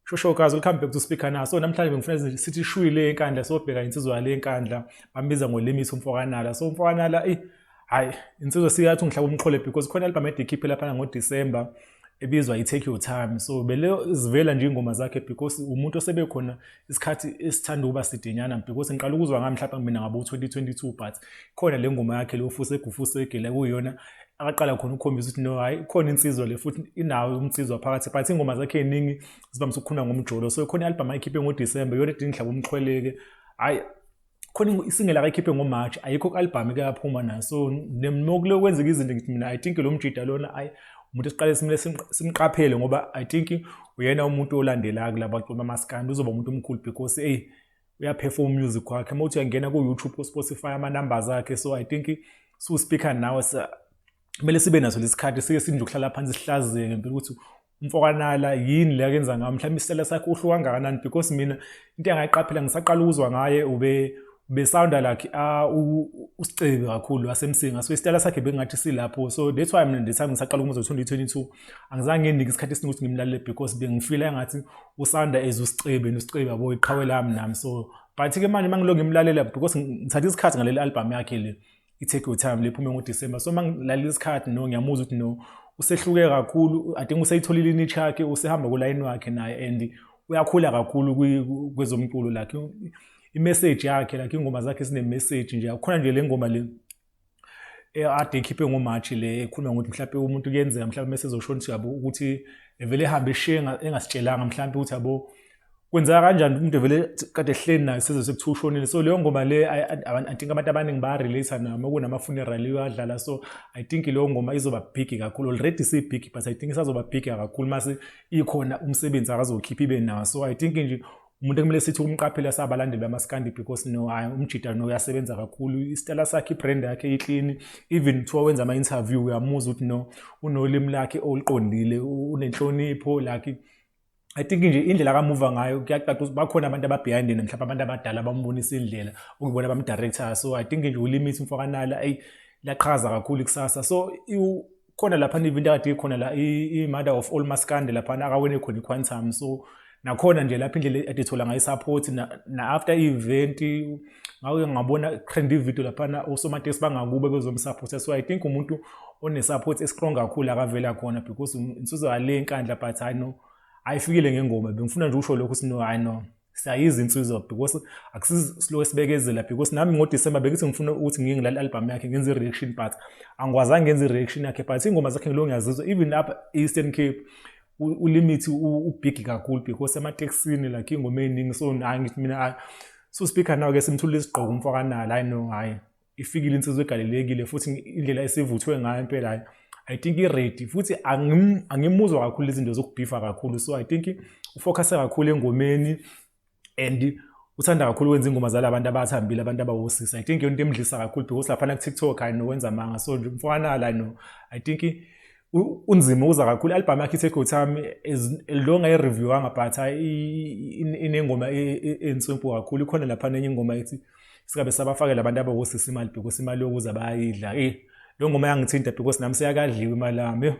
Shosho guys, welcome back to Speaker Now. So namhlanje bengifuna sithi shwile eNkandla, sobheka insizwa yale eNkandla, bambiza ngoLimit umfokanala. So umfokanala, eh hayi, insizwa siyathi ngihlaba umxhole because khona album edikhiphe lapha ngoDecember ebizwa i-Take Your Time. So bele zivela nje ingoma zakhe because umuntu osebekhona isikhathi esithanda ukuba sidenyana, because ngiqala ukuzwa ngami mhlawumbe mina ngabo 2022, but khona le ngoma yakhe lo Fusegu Fusege la kuyiyona akaqala khona ukukhombisa ukuthi no, hayi, khona insizwa le futhi inawo umnsizwa phakathi, but ingoma zakhe eziningi zivamise ukukhuluma ngomjolo. So khona i-album ayikhiphe ngoDecember, iyona edinga ngihlaba umxhweleke. Hayi, khona i-single akayikhiphe ngoMarch, ayikho ku-album eke yaphuma nayo. So nokulo kwenzeka izinto, ngithi mina I think lo mjida lona, ayi, umuntu esiqale simele simqaphele ngoba I think uyena umuntu olandelayo kulaba baculi bamaskandi, uzoba umuntu omkhulu because hey, uyaperform music wakhe. Uma uthi uyangena ku-YouTube, ku-Spotify, ama-numbers akhe. So I think su-speaker nawe kumele sibe naso lesikhathi sike sinje ukuhlala phansi sihlazeke ngempela ukuthi umfokanala yini le akenza ngayo, mhlawumbe isitayela sakhe uhluka kangakanani, because mina into engayiqaphela ngisaqala ukuzwa ngaye ube besounda like uSicebi kakhulu wasemsinga. So isitayela sakhe bengathi silapho, so that's why mina the time ngisaqala ukumuzwa 2022 angizange nginike isikhathi esiningi ukuthi ngimlalele because bengifila engathi usounda as uSicebi noSicebi yabo iqhawe lami nami. So but-ke manje uma ngilokhu ngimlalela, because ngithatha isikhathi ngaleli album yakhe le i-Take Your Time lephume ngoDecember, so uma ngilalela isikhathi, no, ngiyamuzwa ukuthi no, usehluke kakhulu. I think useyitholile iniche yakhe, usehamba kulayini wakhe naye and uyakhula kakhulu kwezomculo, like i-message yakhe, like ingoma zakhe zine-message nje. Khona nje le ngoma le ade ikhiphe ngoMarch le ekhuluma ngokuthi mhlawumbe umuntu kuyenzeka mhlawumbe mase ezoshona ukuthi yabo ukuthi evele ehambe eshiye engasitshelanga mhlawumbe ukuthi yabo kwenzeka kanjani umuntu vele kade ehleli naye seze sekuthiwa ushonile. So leyo ngoma le, I think abantu abaningi bayarelate nayo uma kunama-funeral iyadlala. So I think leyo ngoma izoba big kakhulu, already si-big, but I think isazoba big kakhulu mase ikhona umsebenzi akazokhipha ibe nawo. So I think nje umuntu ekumele sithi umqaphela sabalandeli bamaskandi because no, hayi, umjida no, uyasebenza kakhulu, isitayela sakhe, ibrand yakhe iclean. Even kuthiwa wenza ama-interview, uyamuzwa ukuthi no, unolimi lakhe oluqondile, unenhlonipho. Like I think nje indlela akamuva ngayo kuyacaca ukuthi bakhona abantu aba-behind yena, mhlawumbe abantu abadala bambonisa indlela okuyibona bamdirector. So I think nje uLimit umfokanala, eyi, liyaqhaza kakhulu ikusasa. So khona lapha i-event akade ikhona la, i-Mother of All Maskandi, laphana akawine khona i-Quantum. So nakhona nje lapho indlela ade ethola ngayo i-support na-after i-event, ngake ngabona trend ivideo laphana osomatekisi bangakubo bezomsupporta. So I think umuntu one-support estrong kakhulu akavela khona because insizwa yale Nkandla, but hayi, no, ayifikile ngengoma. Bengifuna nje usho lokho ukuthi no, hayi, no, siyayiza insizwa because akusisiloko sibekezela, because nami ngoDecember bengithi ngifuna ukuthi ngiye ngilale album yakhe ngenze i-reaction, but angikwazanga ngenze i-reaction yakhe, but ingoma zakhe ngilo ngiyazizwa. Even apha e-Eastern Cape uLimit ubig kakhulu because ematekisini like ingoma ey'ningi. So hayi, ngithi mina hayi, so speaker nawe-ke simthulile isigqoko umfokanala. Hayi, no, hhayi, ifikile insizwa egalelekile futhi indlela esivuthwe ngayo impela, hhayi, I think i-ready futhi angimuzwa kakhulu izinto zokubhifa kakhulu. So I think ufocuse kakhulu engomeni and uthanda kakhulu ukwenza ingoma zala bantu abathambile, abantu abawosisa. I think yonto emdlisa kakhulu because laphana ku-TikTok, hayi, nowenza amanga. So nje umfana no, I think unzima uza kakhulu. I-album yakhe i-Take Your Time lo ngayi-reviewanga, but inengoma enswempu kakhulu. Ikhona laphana enye ingoma ethi sikabe sabafakela abantu abawosisa imali because imali yokuza bayayidla. Leyo ngoma yangithinta because nami seyakadliwa imali yami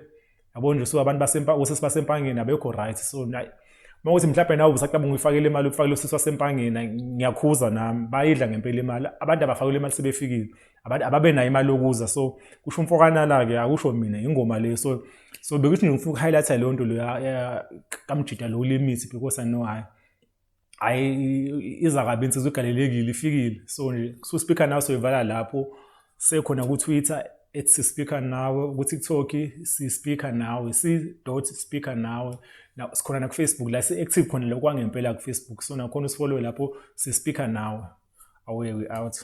yabo nje. So abantu osisi basempangeni abekho right. So uma kuthi mhlawumbe nawe usacabanga uyifakele imali, ufakele usisi wasempangeni, ngiyakhuza nami, bayidla ngempela imali. Abantu abafakele imali sebefikile, abantu ababe nayo imali yokuza. So kusho umfokanala-ke, akusho mina, ingoma le. So bekuthi ngifuna uku-highlight-a leyo nto leyo kamjida lo Limit because I know, hhayi, hhayi, iza kabi insizwa igalelekile, ifikile. So nje so speaker nawe soyivala lapho, sekhona ku-Twitter @sispeaker nawe, ku-TikTok si-speaker nawe, si.speaker nawe, sikhona naku-Facebook la si-active khona lokho kwangempela ku-Facebook. So nakhona usifollowe lapho, si-speaker nawe. Away, we out.